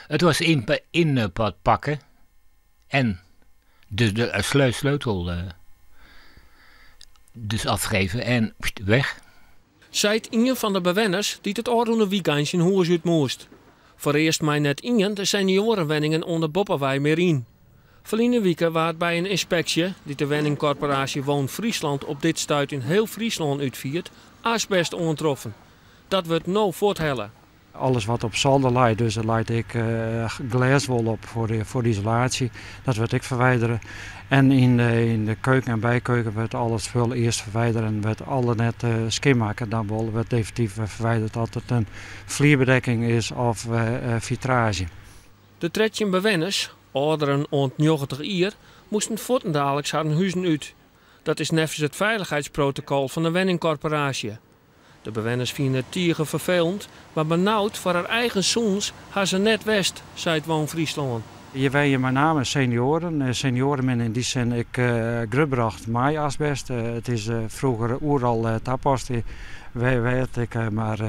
Het was in, in pakken en de, de sleutel dus afgeven en weg. Seit ien fan de bewenners dy't it ôfrûne wykein syn hûs út moast. Foarearst mei net ien de senioarewenningen oan de Boppewei mear yn. Ferline wike waard by in ynspeksje, dy't de wenningkorporaasje WoonFriesland op dit stuit yn hiel Fryslân útfiert, asbest oantroffen. Dat wurdt no fuorthelle. Alles wat op zolder leit, dus der leit ek glêswol op foar de isolaasje, dat wurdt ek ferwidere. En yn de keuken en bykeuken wurdt al it spul earst ferwidere en wurdt alle net skjinmakke, dan wol wurdt definityf ferwidere as it in flierbedekking is of fitraazje. De 13 bewenners, âlderen oant 90 jier, moasten fuortendaliks harren huzen út. Dat is neffens it feilichheidsprotokol fan de wenningkorporaasje. De bewenners fine it tige ferfelend, mar benaud foar har eigen sûnens ha se net west, seit WoonFriesland. Hjir wenje mei name senioaren. Senioaren binne yn dy sin ek grutbrocht mei asbest. It is froeger oeral tapast, wêr't ek mar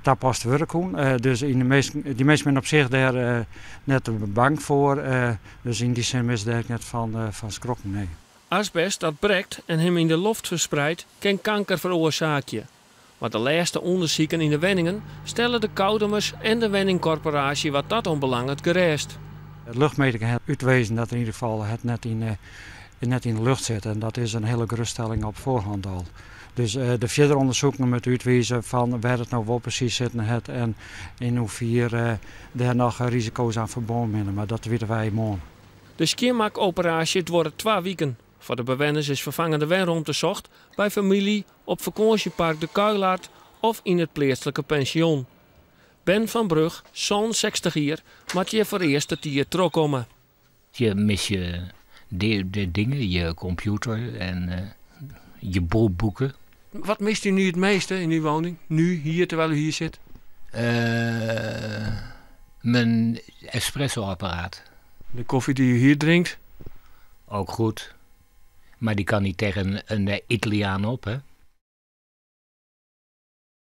tapast wurde koe. Dus yn de measten, dy minsken binne op sich dêr net bang foar. Dus yn dy sin binne se dêr ek net fan skrokken, nee. Asbest dat brekt en him yn de loft ferspreidt, kin kanker feroarsaakje. Mar de lêste ûndersiken yn de wenningen stelle de Koudumers en de wenningkorporaasje wat dat oanbelanget gerêst. De luchtmeting hat útwezen dat yn ieder gefal it net yn, net yn de lucht sit. En dat is in hiele gerêststelling op foarhân al. Dus de fierdere ûndersiken moatte útwize fan wêr't it no wol presys sitten hat en yn hoefier dêr noch risiko's oan ferbûn binne. Mar dat witte wy moarn. De skjinmakoperaasje duorret 2 wiken. Foar de bewenners is ferfangende wenromte socht by famylje, op fakânsjepark De Kuilart of yn it pleatslike pensjon. Ben van Brug, 67 jier, moat hjir foarearst de tiid trochkomme. Je mis je de dingen, je computer en je boeken. Wat mist u nu het meeste in uw woning? Nu, hier, terwijl u hier zit? Mijn espresso-apparaat. De koffie die u hier drinkt? Ook goed. Maar die kan niet tegen een Italiaan op, hè?